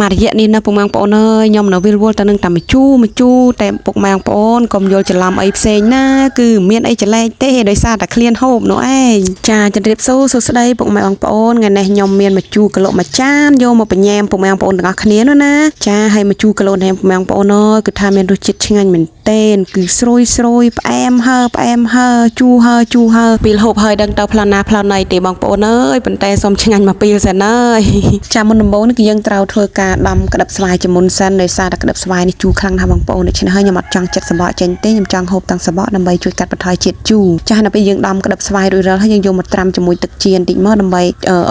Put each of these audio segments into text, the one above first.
មួយរយៈនេះណាពុកម៉ែបងប្អូនអើយខ្ញុំនៅវិលវល់ទៅនឹងតែមជូមជូតែពុកម៉ែបងប្អូនកុំយល់ច្រឡំអីផ្សេងណាគឺមានអីចលែកទេដោយសារតែឃ្លានហូបនោះឯងចាជម្រាបសួរសួស្តីពុកម៉ែបងប្អូនថ្ងៃនេះខ្ញុំមានមជូគីឡូមួយចានយកមកបញ្ញាមពុកម៉ែបងប្អូនទាំងអស់គ្នានោះណាចាហើយមជូគីឡូនេះពុកម៉ែបងប្អូនអើយគឺថាមានរសជាតិឆ្ងាញ់មែនទែនគឺស្រួយស្រួយផ្អែមហើផ្អែមហើជូរហើជូរហើពេលហូបហើយដឹងទៅផ្លូវណាផ្លូវណីទេបងប្អូនអើយប៉ុន្តែសូមឆ្ងាញ់មកពេលសិនអើយចាមុនដំបូងនេះគឺយើងត្រូវធ្វើការដាំក្តិបស្វាយជាមុនសិនដោយសារតែក្តិបស្វាយនេះជូរខ្លាំងណាស់បងប្អូនដូច្នេះហើយខ្ញុំអត់ចង់ចិត្តសម្បកចេញទេខ្ញុំចង់ហូបទាំងសម្បកដើម្បីជួយកាត់បន្ថយជាតិជូរចាស់នៅពេលយើងដាំក្តិបស្វាយរួចរាល់ហើយយើងយកមកត្រាំជាមួយទឹកចៀនតិចមកដើម្បី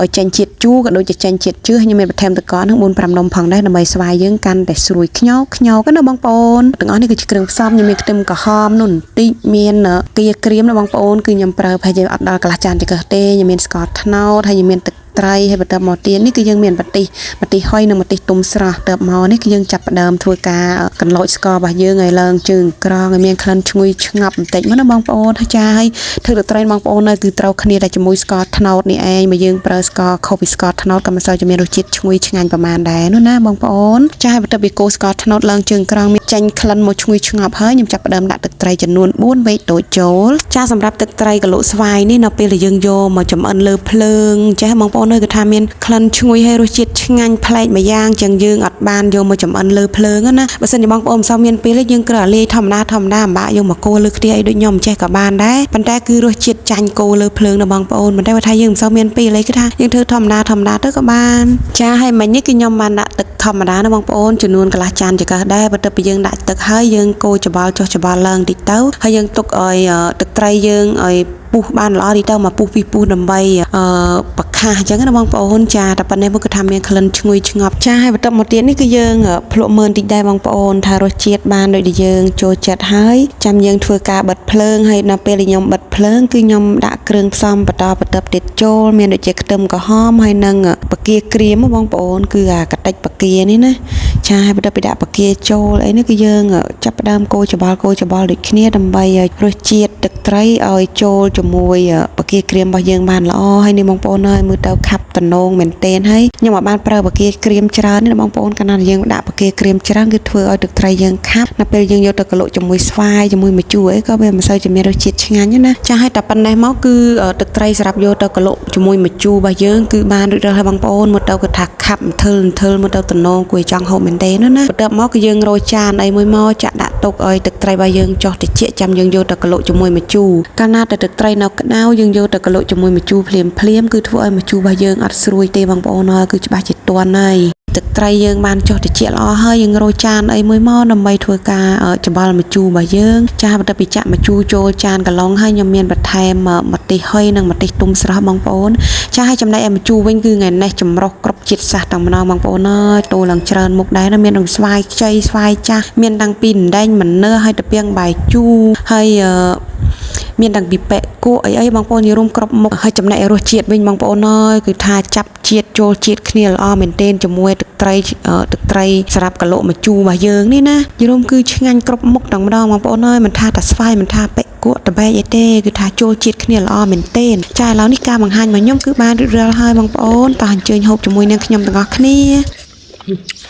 ឲ្យចេញជាតិជូរក៏ដូចជាចេញជាតិជឿខ្ញុំមានបន្ថែមទឹកកកនឹង4 5នំផងដែរដើម្បីស្វាយយើងកាន់តែស្រួយខ្ញោខ្ញោកណាបងប្អូនទាំងអស់នេះគឺជាគ្រឿងផ្សំខ្ញុំមានខ្ទឹមក្រហមនោះបន្តិចមានគាក្រៀមណាបងប្អូនគឺខ្ញុំប្រើប្រហែលជាអត់ដល់កន្លះចានចង្កឹះទេខ្ញុំមានស្ករត្នោតហើយខ្ញុំមានទឹកត្រីហើយបន្ទាប់មកទៀតនេះគឺយើងមានម្ទេសម្ទេសហុយនិងម្ទេសទុំស្រស់ទៅមកនេះគឺយើងចាប់ផ្ដើមធ្វើការកន្លូចស្កររបស់យើងឲ្យឡើងជើងក្រងឲ្យមានក្លិនឈ្ងុយឆ្ងាប់បន្តិចមកណាបងប្អូនហើយចាហើយធ្វើទឹកត្រីបងប្អូននៅគឺត្រូវគ្នាតែជាមួយស្ករត្នោតនេះឯងបើយើងប្រើស្ករខុសពីស្ករត្នោតក៏មិនសូវជាមានរសជាតិឈ្ងុយឆ្ងាញ់ប្រហែលដែរនោះណាបងប្អូនចាហើយបន្ទាប់ពីកូរស្ករត្នោតឡើងជើងក្រងមានចេញក្លិនមកឈ្ងុយឆ្ងាប់ហើយខ្ញុំចាប់ផ្ដើមដាក់ទឹកត្រីចំនួន4វែកតូចចូលចាសម្រាប់ទឹកត្រីកលក់ស្វាយនេះនៅពេលដែលយើងយកមកចម្អិនលើភ្លើងចេះបងប្អូននៅគឺថាមានក្លិនឈ្ងុយហើយរសជាតិឆ្ងាញ់ប្លែកម្យ៉ាងជាងយើងអត់បានយកមកចម្អិនលើភ្លើងណាបើសិនជាបងប្អូនមិនសូវមានពេលទេយើងគ្រាន់តែលាយធម្មតាធម្មតាអំបាក់យកមកកូរលើខ្ទះអីដូចខ្ញុំចេះក៏បានដែរប៉ុន្តែគឺរសជាតិចាញ់កូរលើភ្លើងណាបងប្អូនប៉ុន្តែបើថាយើងមិនសូវមានពេលអីគឺថាយើងធ្វើធម្មតាធម្មតាទៅក៏បានចាហើយមិញនេះគឺខ្ញុំបានដាក់ទឹកធម្មតាណាបងប្អូនចំនួនកន្លះចានចង្កឹះដែរបន្ទាប់ពីយើងដាក់ទឹកហើយយើងកូរច្បល់ចុះច្បល់ឡើងតិចទៅហើយយើងទុកឲ្យទឹកត្រីយើងឲ្យពុះបានល្អទីទៅមកពុះពីពុះដើម្បីអឺបខាសអញ្ចឹងណាបងប្អូនចាតែប៉ុណ្ណេះមកគឺថាមានក្លិនឈ្ងុយឆ្ងប់ចាហើយបន្ទាប់មកទៀតនេះគឺយើងភ្លក់មើលតិចដែរបងប្អូនថារសជាតិបានដូចដែលយើងចូលចិត្តហើយចាំយើងធ្វើការបិទភ្លើងហើយដល់ពេលដែលខ្ញុំបិទភ្លើងគឺខ្ញុំដាក់គ្រឿងផ្សំបន្តបន្ទាប់ទៀតចូលមានដូចជាខ្ទឹមក្រហមហើយនិងបកាក្រៀមបងប្អូនគឺអាកតិចបកានេះណាចាហើយបន្ទាប់ពីដាក់បកាចូលអីនេះគឺយើងចាប់ផ្ដើមកូរច្បល់កូរច្បល់ដូចគ្នាដើម្បីឲ្យរសជាតិទឹកត្រីឲ្យចូលជាមួយបកាក្រៀមរបស់យើងបានល្អហើយនេះបងប្អូនអើយមើលទៅខាប់តំណងមែនទែនហើយខ្ញុំអត់បានប្រើបកាក្រៀមច្រើនទេណាបងប្អូនកាលណាយើងដាក់បកាក្រៀមច្រើនគឺធ្វើឲ្យទឹកត្រីយើងខាប់ដល់ពេលយើងយកទៅក្រឡុកជាមួយស្វាយជាមួយម្ជូរអីក៏វាមិនសូវជាមានរសជាតិឆ្ងាញ់ណាចាហើយតែប៉ុណ្ណេះមកគឺទឹកត្រីសម្រាប់យកទៅក្រឡុកជាមួយម្ជូររបស់យើងគឺបានរួចរាល់ហើយបងប្អូនមើលទៅគឺថាខាប់អន្ធិលមើលទៅតំណងគួរឲ្យចង់ហូបមែនទែនណាបន្ទាប់មកគឺយើងរោចានអីមួយមកចាក់ដាក់ទុកឲ្យទឹកត្រីរបស់យើងចុះតិចចាំយើងយកទៅក្រឡុកជាមួយម្ជូរកាលណាតែទឹកត្រីនៅក្តៅយើងយកទៅក្រឡុកជាមួយម្ជូរភ្លាមភ្លាមគឺធ្វើឲ្យម្ជូររបស់យើងអត់ស្រួយទេបងប្អូនហើយគឺច្បាស់ជាទន់ហើយទឹកត្រីយើងបានចុះតិចល្អហើយយើងរោចានអីមួយមកដើម្បីធ្វើការច្បល់ម្ជូររបស់យើងចាបន្ទាប់ពីចាក់ម្ជូរចូលចានកន្លងហើយខ្ញុំមានបន្ថែមម្ទេសហុយនិងម្ទេសទុំស្រស់បងប្អូនចាហើយចំណែកឯម្ជូរវិញគឺថ្ងៃនេះចម្រុះគ្រប់ជាតិសាសន៍ទាំងម្ដងបងប្អូនអើយតូឡើងច្រើនមុខដែរណាមានទាំងស្វាយខ្ចីស្វាយចាស់មានតាំងពីដណ្ដេញមនើហើយតាពីងបាយជូរហើយមានតាំងពីប៉ែកគក់អីអីបងប្អូននិយាយរួមគ្រប់មុខហើយចំណែករសជាតិវិញបងប្អូនអើយគឺថាចាប់ជាតិចូលជាតិគ្នាល្អមែនទែនជាមួយទឹកត្រីទឹកត្រីសម្រាប់កលុកម្ជូររបស់យើងនេះណានិយាយរួមគឺឆ្ងាញ់គ្រប់មុខទាំងម្ដងបងប្អូនអើយមិនថាតែស្វាយមិនថាប៉ែកគក់តបែកអីទេគឺថាចូលជាតិគ្នាល្អមែនទែនចាឥឡូវនេះការបង្ហាញរបស់ខ្ញុំគឺបានរួចរាល់ហើយបងប្អូនតោះអញ្ជើញហូបជាមួយនឹងខ្ញុំទាំងអស់គ្នា។